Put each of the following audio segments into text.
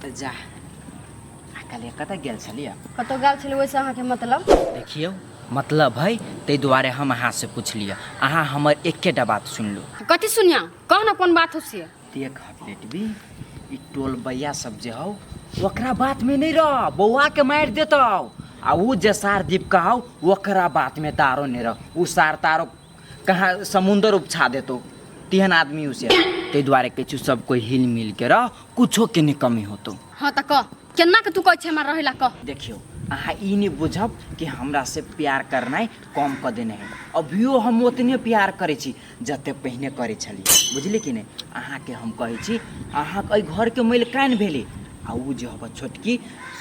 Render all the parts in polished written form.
तऽ जा आ काल्हि कतऽ गेल छलियै? कतौ गेल छलियै ओहिसँ अहाँके मतलब? देखियौ, मतलब है, ताहि दुआरे हम अहाँसँ पुछलियै। अहाँ हमर एकेटा बात सुनि लू। कथी सुनिया? कह ना, कोन बात हो से। देख बेटबी, ई टोलबैया सब जे हौ, ओकरा बात में नहीं रह, बौआ के मारि देतौ। आ ऊ जे सार दीपका हौ, ओकरा बात में तारो नहीं रह, ऊ सार तारो कहाँ समुंदर उपछा देतौ, तेहन आदमी उसे। ताहि दुआरे कहै छी, सब कोई हिल मिल के रह, कुछो के नहीं कमी होतौ। हाँ तऽ कह, केना के तू कहै छै हमरा रहै ला, कह। देखियौ, अहाँ ई नहि बुझब कि हमरा से प्यार करनाइ कम कऽ देने है। अभियो हम ओतने प्यार करै छी जते पहिने करै छलियै, बुझली कि नहि? अहाँके हम कहै छी, अहाँ एहि घरके मलिकानि भेली आ उ जे हबऽ छोटकी,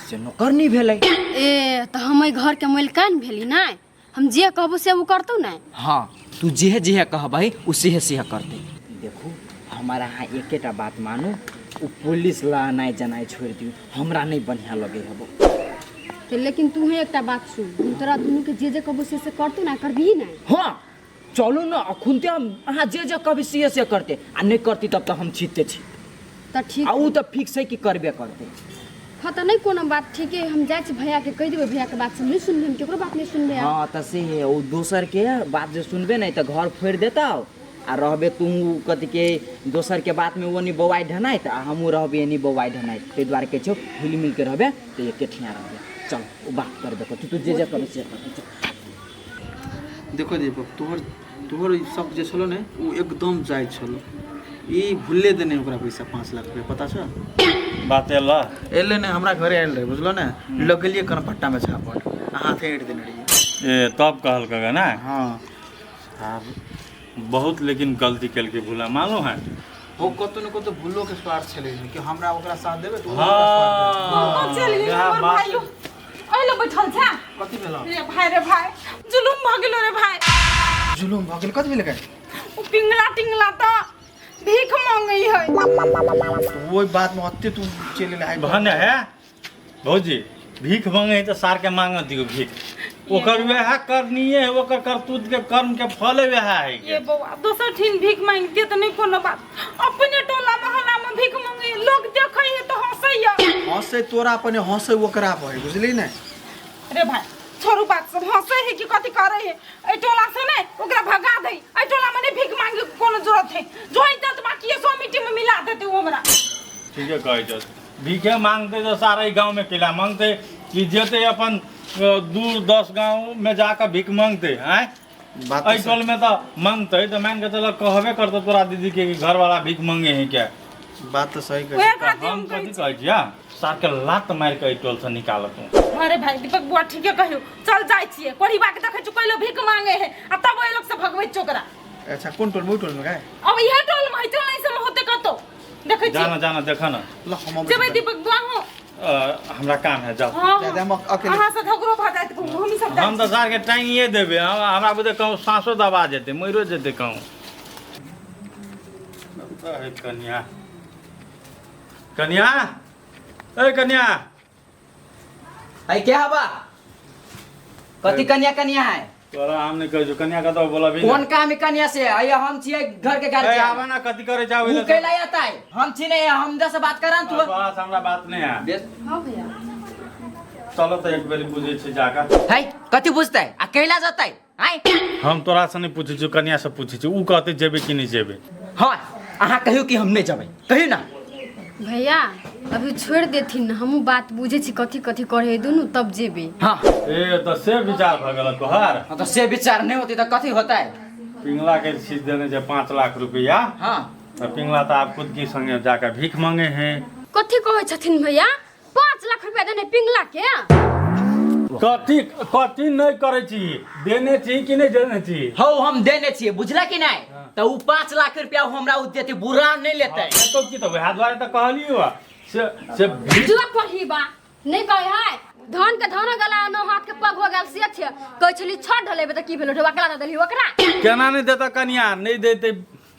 से नौकरनी भेलै। ए, तऽ हम एहि घरके मलिकानि भेली नहि? हम जे कहबो से ओ करतौ नहि? हाँ, तू जेहे जेहे कहबै ओ सेहे सेहे करतै। देखू, हमर अहाँ एकेटा बात मानू, ओ पुलिस लानाइ जनाइ छोड़ि दियौ, हमरा नहि बढ़िआँ लगै हबो। तऽ लेकिन तू एकटा बात सुन, हम तोरा दुनूके जे जे कहबो से से करतौ ना? करबिही नहि? हाँ, चलू ने अखुनते। हम अहाँ जे जे कहबै से से करतै, आ नहि करतै तब तऽ हम छीते छी। तऽ ठीक। आ ओ तऽ फिक्स है कि करबे करतै। हाँ, तऽ नहि कोनो बात, ठीके। हम जाइ छी, भैयाके कहि देबै। भैयाके बात सब नहि सुनबै, हम केकरो बात नहि सुनबै आब। हाँ, तऽ से है, ओ दोसरके बात जे सुनबे नहि तऽ घर फोड़ि देतौ आ रहबे तू कथी के दोसरके बातमे ओनी बौआइ ढनाइत आ हमहूँ रहबै एनी बौआइ ढनाइत। ताहि दुआरे कहै छौ, हिल मिल के रहबे तऽ एके ठिया रहबे। चल, ओ बात करबे करतै। तू जे जे करबै से करतै, चल। देखो दीपक, तोहर तोहर ई शक जे छलो ने, ओ एकदम जायज छलो। ई भूलले देने ओकरा पैसा 5 लाख रुपया, पता छौ? बात एल? एले ने, हमरा घरे आयल रहे, बुझलो ने? लगलिए कनपट्टा में झापट आ हाथे ऐंठ देने रहिए। ए, तब कहलक ना? हाँ। आब बहुत लेकिन गलती केलकै भूला, मालूम है? ओ कतौ ने कतौ भूलो के स्वार्थ छलै कि हमरा ओकरा साथ देबै तऽ ओ हमरा स्वार्थ देतै। हाँ। चलि गेल। इएह हमर बात। भाइयो एहि बैठल छै। कथी भेल? रे भाई, रे भाई, जुलुम भऽ गेलो रे भाई। जुलुम भऽ गेल? कथी भेलै? ओ पिंगला टिंगला तऽ भीख मांगै है। ओहि बात में अते तू चलि एलै? भने है भौजी, भीख मांगे है तऽ सार के मांग दियौ भीख। ओकर वएह करनीये है, ओकर करतूत के कर्म के फल वएह है। ये बौआ, दोसर ठिन भीख मांगते तऽ नहि कोनो बात, अपने टोला मोहल्ला में भीख मांगे, लोग देखै है तऽ हंसैया। हंसै तोरा अपने, हंसै ओकरा पर, बुझली ने? रे भाई, छोड़ू बात सब। हंसै है कि कथी करे है, एहि टोला से ने ओकरा भगा दे। एहि टोला में नहीं भीख मांगे के कोनो जरूरत है। जो इज्जत बाकी है सो मिट्टी में मिला देते वो हमरा। ठीके कहै छौ। भीखे मांगते तऽ सारा ई गाँव में केला मांगते कि जेते अपन दूर 10 गाँव में जाकर भीख मांगते आँय? बात एहि टोल में तऽ मांगते तऽ मान के चल कहबे करते तोरा दीदी के कि घर वाला भीख मांगे है क्या। बात तऽ सही कहै ओहे तऽ खातिर हम हम कहै कथी कहै छियै, सार के लात मारि के एहि टोल से निकालत तू। अरे भाई दीपक बुआ, ठीके कहियो। चल जाइ छियै, कोढ़ीबा के देखै छी कोई लोग भीख मांगे है आ तब ओहि लोग से भगबै छियै ओकरा। अच्छा, कोन टोल में? ओहि टोल में काय? अब इहे टोल में है, चल नहीं से होते कतौ देखै छियै। जाना जाना, देखा ना। ल, हम अबै जेबै छी। दीपक बुआ हो। हमरा काम है, जाओ। हाँ। जा, जा, हम अकेले। अहाँ से झगड़ो भऽ जायत, हम सब जाइ हम तऽ सार के टांगिए देबै। हमरा बुझे कहूँ साँसो दबा जेतै, मरियो जेतै कहूँ। अरे कन्या, कन्या, ए कन्या। है क्या हवा? कथी कन्या कन्या है? तोरा हम नहि कहै छौ, कन्या कतौ बोलबी। कोन काम है कन्या से? अये, हम छियै घर के ए गार्जियन। आबा ना, कथी करे जाओ? उ कैला आता है? हम छी नहीं, हम से बात करन तू। तोरा से हमरा बात नहीं है। बेस। हाँ भैया। चलो तऽ एक बेरी बुझै छी जाकर। है, कथी बुझतै आ कैला जतै आय? हम तोरा से नहीं पूछै छी, कन्या से पूछै छी। उ कहतै जेबै कि नहि जेबै? हाँ, अहाँ कहियो कि हम नहीं जेबै, कहियो ना। भैया, अभी छोड़ि देथिन ने, हमहूँ बात बुझै छी कथी कथी करै है दुनू, तब जेबै। हाँ। ए, तऽ से विचार भऽ गेल तोहर? हाँ, तऽ से विचार नहीं होती तऽ कथी होता है? पिंगला के चीज देने छै 5 लाख रुपया। हाँ। तऽ पिंगला तऽ आब खुद की संगे जाकर भीख मांगे है। कथी कहै छथिन भैया? 5 लाख रुपया देने पिंगला के? कथी कथी नहि करै छी? देने छी कि नहि देने छी? हौ, हम देने छियै, बुझला कि नहीं? तऽ उ 5 लाख रुपया हमरा उ देते, बुरा नहीं लेते। तो की, तऽ वएह दुआरे तऽ कहलियौ से से भीख। जुआ पढ़ी बा नहीं कहे है, धान के धानो गला नौ हाथ के पग हो गेल से छै। कहै छली छत ढलेबै, तऽ की भेलो? ढोबा केला दऽ देलही ओकरा। केना नहि देतऽ कनिया? नहि देतै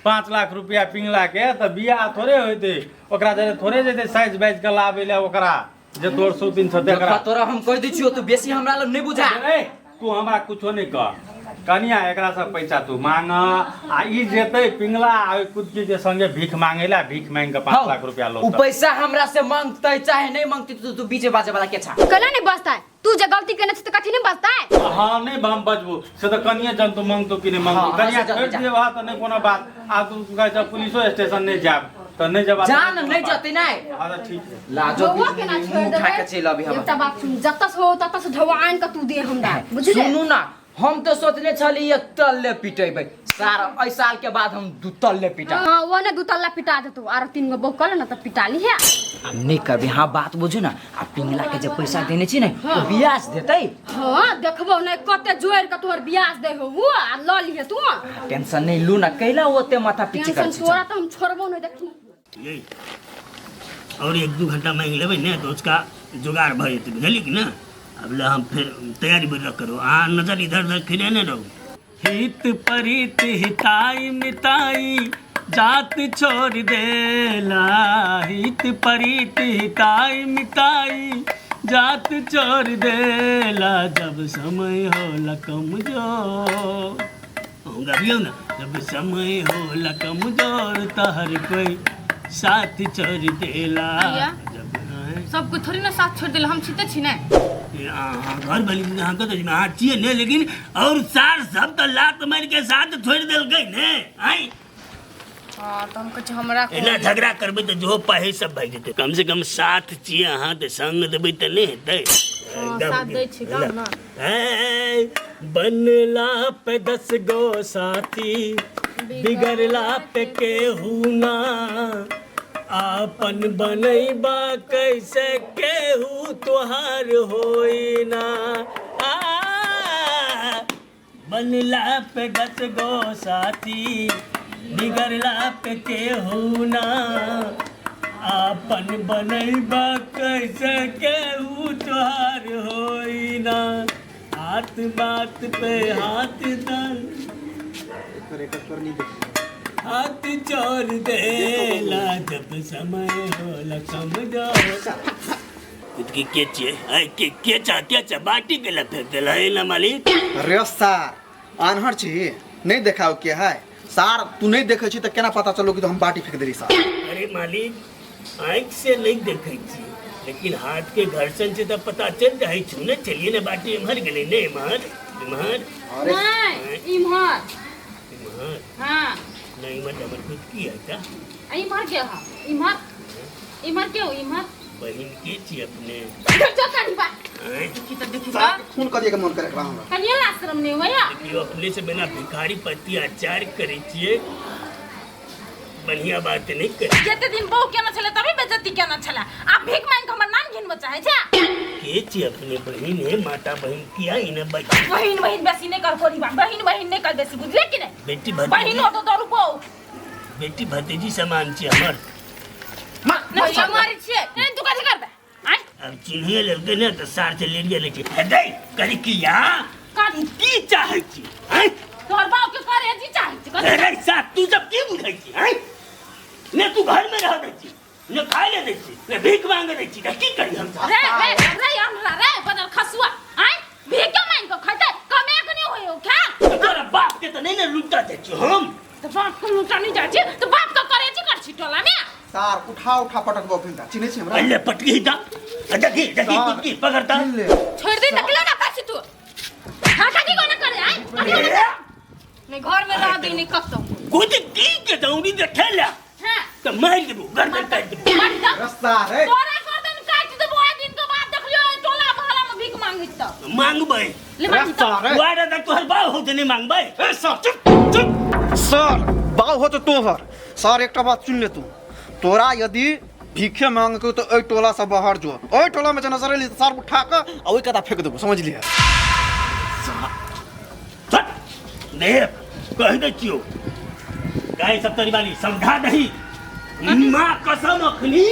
5 लाख रुपया पिंगला के तऽ बियाह थोड़े होइतै? ओकरा जरे थोड़े जेतै साइज बाइज के लाबै लए ओकरा जे तोर सौतीन छौ तेकरा। देखा, तोरा हम कहि दै छियौ, तू बेसी हमरा लग नहि बुझा। ए, तू हमरा कुछो नहि कह। कनिया एकरा से पैसा तू मांग आ ई जेतै पिंगला आ ओइ कुदकी के संगे भीख मांगे ला भीख मांग के 5 लाख रुपया उ लौटत। पैसा हमरा से मांगतै चाहे नहीं मांगतै तो तू बीचे बाजे वाला के छा? कला नहीं बचता है तू जे गलती केने छी त कथी नहीं बचता है? हाँ नहीं हम बचबू से तो कनिया जन तू मांगतो कि नहीं मांगतो। हाँ, कनिया से छोड़ जा। दिए वहाँ तो नहीं कोनो बात आ तू कहै छ पुलिसो स्टेशन नहीं जाब तो नहीं जब जान नहीं जतै नहीं। हाँ तो ठीक है। लाजो बौआ बीच केना में छोड़ मुंह उठा देबै? के चलि अभी हम। एकटा बात सुन, जतऽ से हो ततऽ से ढौआ आनि कऽ तू दे हमरा, बुझले? सुनू ना, हम तो सोचने छली एक तल्ले पिटेबै सार, एहि साल के बाद हम दू तल्ले पिटा। हाँ वो ने दू तल्ला पिटा देतौ, आरो तीन गो बहू कल ना त पिटा ली है। हम नहीं करबै। हाँ बात बुझू ना, आ पिंगला के जे पैसा देने छी ने ओ ब्याज देतै। हाँ देखबौ ने कते जोड़ि के तोहर ब्याज दै हो उ आ ल लिहे तू। टेंशन नहीं लू ना, कैला ओते माथा पीछे कर टेंशन तोरा त हम छोड़बौ नहीं, देखी। ये और एक दू घंटा मांगि लेबै ने तो उसका जुगाड़ भऽ जेतै, बुझलियै कि ना? अब ले हम फिर तैयारी बना करो, अहाँ नजर इधर उधर फिरेने रहू। हित परित हिताई मिताई जात छोड़ देला, हित परित हिताई मिताई जात छोड़ देला, जब समय होला कमजोर गबियौ ना, जब समय होला कमजोर तहर कोई साथ छोड़ देला। भैया। जब आँय, सब कोई थोड़ी ना साथ छोड़ देला, हम छीते छी ने। ए, अहाँ घर भली अहाँ कतऽ छी? अहाँ छियै ने, लेकिन और सार सब तऽ लात मारि के साथ छोड़ि देलकै ने। आँय हाँ तो हम कहै छी हमरा एना झगड़ा करबै तऽ जो पाही सब भए जेतै। कम से कम साथ छियै अहाँ तऽ संग देबै तऽ नहि हेतै। हाँ, साथ दै छी गाम ना। ऐ, बनला पे 10 गो साथी बिगड़ला पे केहू ना, आपन बनैबा कैसे केहू तोहार होई ना। आ, बनला पे 10 गो साथी बिगड़ला पे केहू ना, आपन बनैबा कैसे केहू तोहार होई ना, हाथ बात पे हाथ डाल हाथ छोड़ देला, जब समय होला कमजोर। के के छियै? ऐ, के के चा के चा बाटी के ला फेंक देला है ना मालिक? रे सार आन्हर छी नहीं देखाओ के है सार, तू नहीं देखै छी त केना पता चलो कि हम बाटी फेंक देली सार? अरे मालिक आँख से नहीं देखै छी लेकिन हाथ के घर्षण से तो पता चल जाइ छै ने। चलिए ने बाटी एम्हर गेलै ने, एम्हर एम्हर अरे नहीं इम्हर एम्हर। हाँ नहीं इम्हर हमर खुद की है का? आ इम्हर के हा, इम्हर इम्हर के हो, इम्हर बहिन के छी अपने? जो करी बा आँय? देखी त देखी सार त के खून करिए के मन करे एकरा हमरा। कनिया आश्रम नहीं होया। देखियो अपने से बिना भिखारी पति आचार करै छियै, बढ़िया बात नहीं करै। जते दिन बहू केना छले तभी बेइज्जती केना छले, आब भीख मांगि के हमर नाम घिनबो चाहे छै। के छी अपने बहिन? है माता बहिन किया इने बहिन? बहिन बहिन बेसी नहीं कर कोरी बात, बहिन बहिन नहीं कर बेसी, बुझले कि नहीं? बेटी भतीजी बहिन हो तो तोरू बहू बेटी भतीजी समान छी हमर। नहीं हमारे छियै नहीं तू कथी करबे? आय अब चिन्हिए लेलकै ने तऽ सार से लेलिए नहि छै। हेदै करी किया तू की चाहै छी? आँय? तोहर बाप के करे जी चाहै छी कथी? अरे सार तू सब की बुझै छी? आँय ने तू घर में रह दै छी ने खाय ले दै छी ने भीख मांगे दै छी, तऽ की करी हम सब? रे रे रे हमरा रे बदल खसुआ, आय भीख के मांगि के खैतै कमे के नहीं होयो खा। तऽ तोरा बाप के तऽ नहि ने लूटा दै छी हम। तो बाप के लूटा नहीं जाइ छी तो बाप के करे जी कर छी टोला में। सार उठा उठा पटकबो फिर चिन्है छी हमरा? अल्ले पटकी दा देखी देखी सार, कुटकी पकड़ता चिन्ह ले। छोड़ दे तकलो ना काছি तू। हां काकी कोना करे? आय कथी कोना करे? नहीं घर में रह दी नहीं कतौ कुछ की के दौड़ी दे ठेला हां तऽ मारि देबू गर्दन काटि देबू। मारि दे रे सार रे तोरा गर्दन काटि देबो आ दिन के बाद देखलियो ए टोला मोहल्ला में भीख मांगित त मांगबै ले रे मांगी त सार रे। वारा तक तोहर बाप हो तऽ नहि मांगबै। ए सर चुप चुप सर, बाउ हो तो तोहर। सर एकटा बात सुन ले तू, तोरा यदि भीखे मांग के तो एहि टोला से बाहर जो, ओहि टोला में जे नजर एली सर उठा के आ ओहि कता फेंक देबो, समझ लिहे। छट देख कहि दै छियौ गाय सब तोरी वाली समझा दही माँ कसम अखनी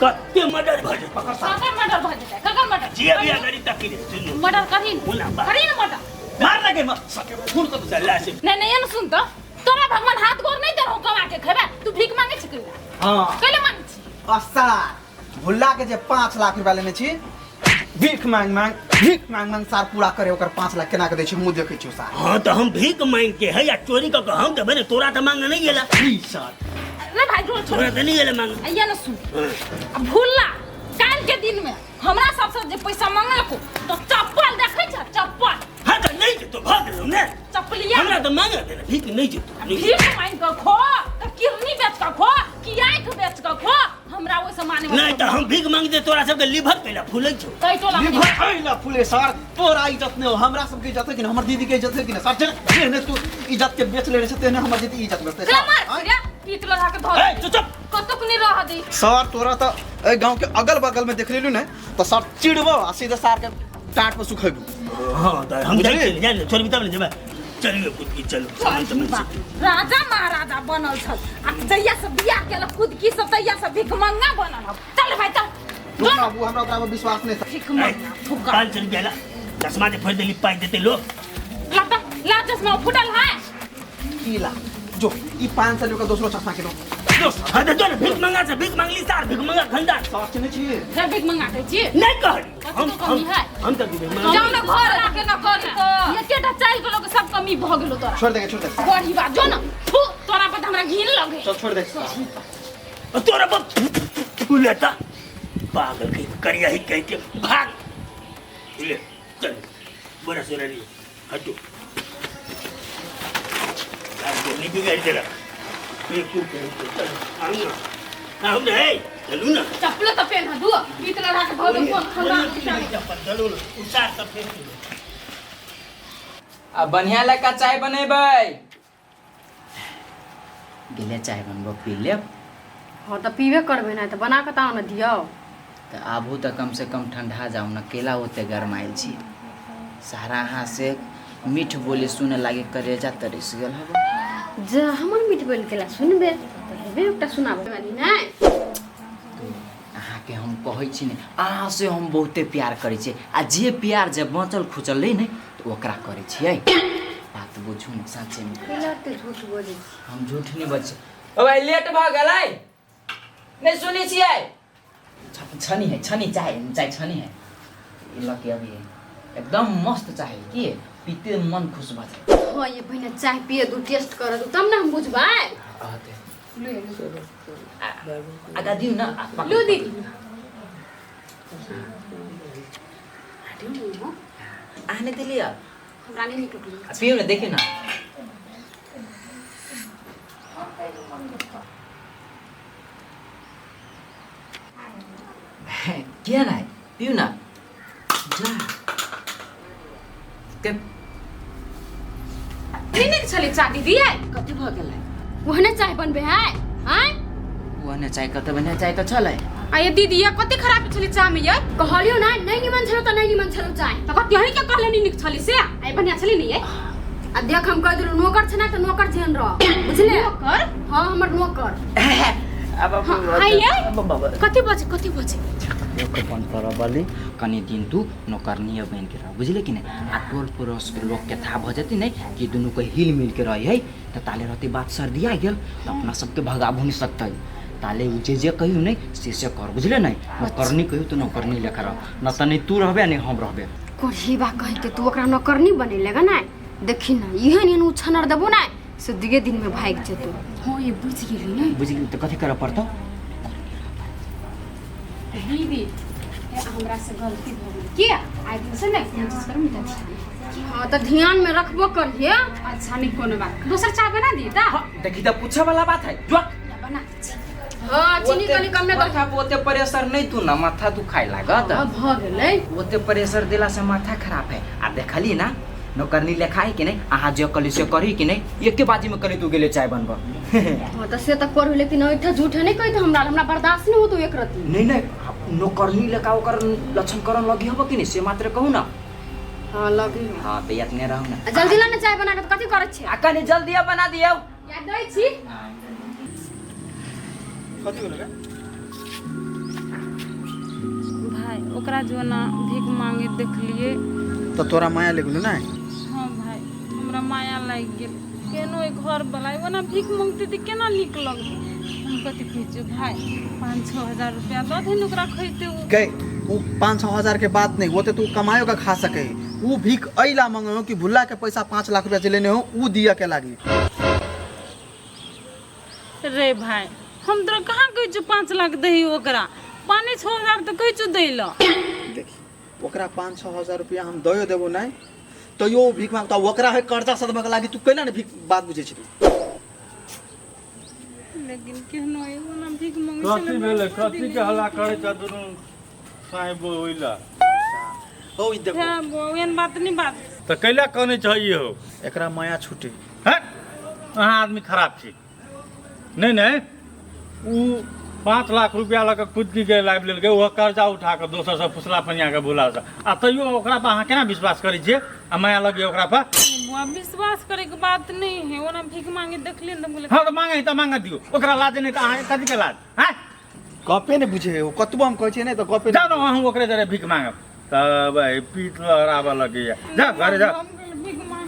कते मर्डर भऽ जेतै। ककर मर्डर भऽ जेतै? ककर मर्डर? जे भी अगरी तकी रे सुनू मर्डर करही बोला बा। करही न मर्डर। मार लगे खून कतौ चलला से। नहीं नहीं ये सुन तो तोरा भगवान हाथ गोर नहीं दे रहो कमा के खेबे, तू भीख मांगे छी कैला? हाँ कैला मांगे छी? आ सार भुल्ला के जे 5 लाख रुपया लेने छी भीख मांग मांग भीख मांग मांग सार पूरा करे ओकर 5 लाख केना के दै छै हमहूँ देखै छियौ सार। हाँ तो हम भीख मांग के है या चोरी कऽ के हम देबै ने, तोरा तऽ मांग नहीं गेला ई सार। रे भाई जो छोड़ तोरा तऽ नहीं गेला मांग। आइया ना सुन आ भूलला काल के दिन में हमरा सबसे जे पैसा मांगलको तो चप्पल देखै छ चप्पल। हाँ तो नहीं जेतो भऽ गेलौ ने चप्पलिया हमरा तऽ मांग दे भीख नहीं जेतो। भीख मांग के खो तो किरनी बेच के खो कि आँख बेच के खो हमरा ओइ से माने नहीं तो हम भीख मांग दे तोरा सबके लीवर कैला फूलै छौ। तै टोला में लीवर कैला फूले सार तोरा इज्जत नहीं हो हमरा सबके इज्जत है कि हमर दीदी के इज्जत है कि ना सार। जेहने तू इज्जत के बेच ले रहे तेहने हमर दीदी इज्जत बेचते रे मार रे पीट लगा के धर ए चुप चुप कतुक नहीं रह दे सर। तोरा तो ए गांव के अगल बगल में देख लेलु ने तो सर चिड़बो आ सीधे सार के टाट पर सुखेबो। हां तो हम जाइ छी जान छोड़बी तब ने जेबै। चलियो कुदकी चलो सामान तमान राजा महाराजा बनल छल आ जहिया से बियाह केलक कुदकी सब तहिया से भिखमंगा बनल हब। चल भाई चल जो ना वो हमरा ओकरा पर विश्वास नहीं। भिखमंगा फुका 5 रुपया ला चश्मा जे फोड़ देली पाई देते लोग ला ला चश्मा फुटल है की ला जो ई 500 रुपया दोसरो चश्मा के लो। हाँ तो जो ना भीख मंगा से भीख मांगली सार भीख मंगा खंडा सार नहीं छी फिर भीख मंगा के छी नहीं कहली हम कमी है हम तो भीख मंगा जाओ ना घर आके ना कर तो एकेटा चाइल के लोग सब कमी भ गेलो तोरा। छोड़ दे छोड़ दे बड़ी बात जो ना थू तोरा पर हमरा घिन लगे। चल छोड़ दे तोरा पर तू लेता पागल के करिया ही कह के भाग ले चल बड़ा सोना ली हटो यार नहीं बिगाड़ देला चल आओ ना चलू ना चप्पल तो पहन दू पीतल रहा के भग कोन खंदा चप्पल चलू ना उसार सब फेंक आ बढ़िया लका चाय बनेबै गेले चाय बनबो पी लेब। हां त पीबे करबे ना त बना के ता न दियौ त आबू त कम से कम ठंडा जाऊ ना केला ओते गरमाइल छी सारा अहाँ से मीठ बोली सुने लागे करेजा तरस गेल हब। जे हमर मीठ बोल केला सुनबे त हेबे एकटा सुनाबे वाली नै अहाँ के हम कहै छी ने अहाँ से हम बहुते प्यार करै छी आ जे प्यार जे बचल खुचल लै ने त ओकरा करै छियै। बात बुझू ने साचे में केला ते झूठ बोलै हम झूठ नहीं बजै। ओ भाई लेट भ गेलै नहीं सुनै छियै छनी है छनी चाय चाय छनी है लके अभी एकदम मस्त चाय की पीते मन खुश भ जाए। हां ये पहिने चाय पिए दू टेस्ट कर दू तब ना हम बुझबै। आते आगा दिउ ना लू दीदी आने दिलिया हमरा नहीं निकल पिउ ना देखियो ना किया ना पिउ ना जा के नहीं छले चा दीदी है कथि भ गेलै ओहने चाय बनबे है हैं ओहने चाय कत बने चाय त छलै आ ये दीदी ये कति खराब छले चा में ये कहलियो ना नहीं निमन छलो त नहीं निमन छलो चाय त कति हई के कहले नहीं निक छली से आई बढ़िया छली नहीं ये आ देख हम कह देलु नौकर छ ना त नौकर जेहन रह बुझले नौकर हां हमर नौकर अब आई कति बजे कति बजे अपन परबली कनी दिन तू नौकरनीय बन के रह बुझले कि नहीं आ टोल पड़ोस के लोग के था भ जती नहीं कि दुनू के हिल मिल के रही है त ताले रहते बात सर्दिया गेल त अपना सबके भगाबो नहीं सकते ताले उ जे जे कहियो नहीं से कर बुझले नहीं नौकरनी कहियो तो नौकरनी लेखा रह न त नहीं तू रहबे नहीं हम रहबे। कोढ़ीबा कहि के तू ओकरा नौकरनी बने लेगा ना देखी ना इहे नियन उछनर देबो ना से दिगे दिन में भाग जेतो। हां ये बुझ गेली ना बुझ गेली त कथि करऽ पड़तो दीदी हमरा से गलती भ गेल के आइ दिन से नहीं कोनो चीज करम त ध्यान। हां त ध्यान में रखबो करिए। अच्छा नहीं कोनो बात दोसर चाय बना दी त देखी त पूछे वाला बात है जो बना दी। हां चीनी कनी कम में माथा ओते प्रेशर नहीं तू ना माथा दुखाए लागत हां भ गेलै ओते प्रेशर देला से माथा खराब है आ देखली ना नौकरनी लेखाई कि नहीं अहाँ जे कली से करी कि नहीं एके बाजी में करी तू गेले चाय बनब। हां त से त करू लेकिन ओइठा झूठ नहीं कहत हमरा हमरा बर्दाश्त नहीं होतो एक रति। नहीं नहीं नौकरनी लेखा ओकर लक्षण करन लगी हब कि नहीं से मात्र कहू ना। हां लगी हां त यातने रहू ना जल्दी ला ना चाय बना के कथि करै छी आ कनी जल्दी बना दियौ या दै छी कथि भेलै रे भाई ओकरा जो ना भीख मांगे देखलिए त तोरा माया लागि गेलौ ना। हां भाई हमरा माया लागि गेल केनो एक घर वाला ओना भीख मांगते त केना नीक लगतै। हम कथी कहै छियौ भाय, 5-6 हजार रुपया दऽ दही ने ओकरा, खैते ओ। गए, उ 5-6 हजार के बात नहीं होते तो उ कमायो का खा सके। उ भीख अइला मंगे हो कि भुल्ला के पैसा 5 लाख रुपया जे लेने हो, उ दिया के लागी। रे भाय, हम तोरा कहाँ कहै छियौ 5 लाख दही ओकरा? 5-6 हजार तऽ कहै छियौ दै लए। देखी, ओकरा 5-6 हजार रुपया हम दयो देबो नहीं तैयो उ भीख मांगता। ओकरा है कर्जा सदबा के लागी। तू कैला ने भीख बात बुझे छी तू? लेकिन केहनो एगो ना भीख मंगै कथी छलै। भेलै? कथी के हल्ला करै छ दुनू साहेब ओइला? ओ ई देखो। हे बौआ, एहन बात नहीं बात। तऽ कैला कनै छ ई हो? एकरा माया छूटे। हट, अहाँ आदमी खराब छी। नहि नहि, उ 5 लाख रुपया लऽ कऽ कुदकी के लाबि लेलकै। ओहो कर्जा उठा कऽ दोसरसँ, फुसला फनिया के भुलासँ। आ तैयो ओकरा पर अहाँ केना विश्वास करै छियै आ माया लगैए ओकरा पर? बुआ, विश्वास करे के बात नहीं है। ओना भीख मांगे देखलियै ने तऽ बोले। हँ, तऽ मांगे तऽ मांगे दियौ ओकरा। लाज नहि तऽ अहाँके कथी के लाज? हँ? गपे ने बुझे हो। कतबो हम कहै छियै ने तऽ गपे। जाउ ने अहूँ ओकरे जरे भीख मांगब तब पीठ लहराबऽ लगैए। जा, घरे जा। हम कहलियै भीख मांग।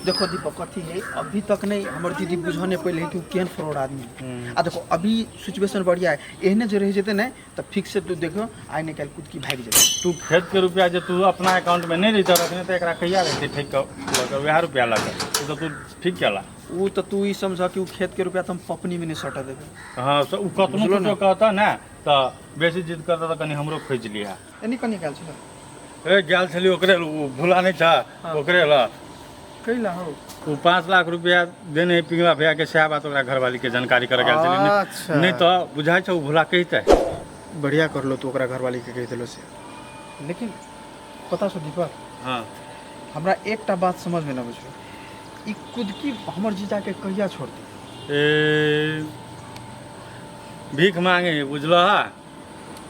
देखो दीपक, कथी है, अभी तक नहीं हमर दीदी बुझऽ नहीं पड़ले कि उ केहन फ्रॉड आदमी है। आ देखो, अभी सिचुएशन बढ़िया है। एहने जे रह जेते ने तऽ फिक्स से तू देखो, आइ ने काल्हि कुदकी भागि जेतै। तू खेत के रुपया जे तू अपना अकाउंट में नहीं रहितऽ रखने तऽ एकरा कहिया रहतै ठकि कऽ लऽ कऽ वएह रुपया लऽ कऽ? ओ तऽ तू ठीक केला। उ तऽ तू ई समझ कि उ खेत के रुपया तऽ हम पपनी में नहीं सटऽ देबै। हँ, तऽ ओ कतनो बुझलो ने? कुछो कहतऽ ने, तऽ बेसी जिद करतऽ तऽ कनि हमरो खोजि लिहा। एनी कनी गेल छल? ए, गेल छली ओकरे लग, ओ भूला नहि छ, ओकरे लग। कैला हो? ओ 5 लाख रुपया देने है पिंगला भैया के, सएह बात ओकरा घरवाली के जानकारी करे गेल छली। अच्छा। नहि तऽ बुझाइ छै ओ भूला कहितै? बढ़िया करलो तू ओकरा घरवाली के कहि देलो से। लेकिन पता छौ दीपक? हँ। हमरा एकटा बात समझमे नहि बुझलो, ई कुदकी हमर जीजाके कहिया छोड़तै? ए, भीख मांगे है, बुझलह?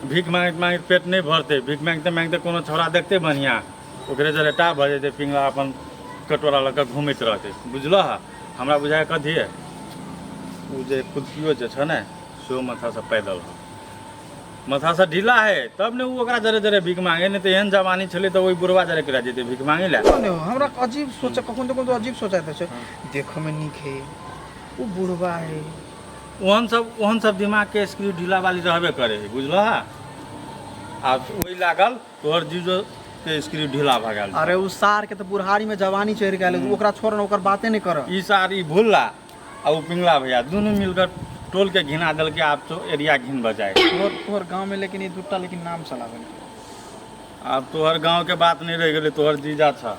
भीख मांगैत मांगैत पेट नहि भरतै। भीख मांगते मांगते कोनो छौड़ा देखतै बढ़िआँ, ओकरे जरे टा भऽ जेतै। पिंगला अपन कटोरा लऽ कऽ घुमैत रहतै, बुझलह? हमरा बुझाइ कथी है, ओ जे कुदकियो जे छ ने, सेहो माथासँ पैदल हो, माथासँ ढीला है, तब ने ओ ओकरा जरे जरे भीख मांगे। नहि तऽ एहन जवानी छलै तऽ ओहि बुढ़वा जरे करा जेतै भीख मांगे लए? नहि हो, हमरा अजीब सोच, कखन तऽ कखन अजीब सोच आइत छै। देखऽमे नीक है, ओ बुढ़वा है। ओहन सब दिमागके स्क्रू ढीला वाली रहबे करे है, बुझलह? आ ओहि लागल तोहर जीजो के स्क्रू ढीला भऽ गेल। अरे, उ सार के तऽ बुढ़ारी में जवानी चढ़ि गेल है। ओकरा छोड़ ने, ओकर बाते नहि कर। ई सार, ई भुल्ला आ ओ पिंगला भैया दुनू मिलकर टोल के घिना देलकै। आब तो एरिया घिन बजाय। तोहर तोहर गाँव में लेकिन ई दूटा लेकिन नाम चलाबे। आब तोहर गाँव के बात नहीं रहि गेलै, तोहर जीजा छ।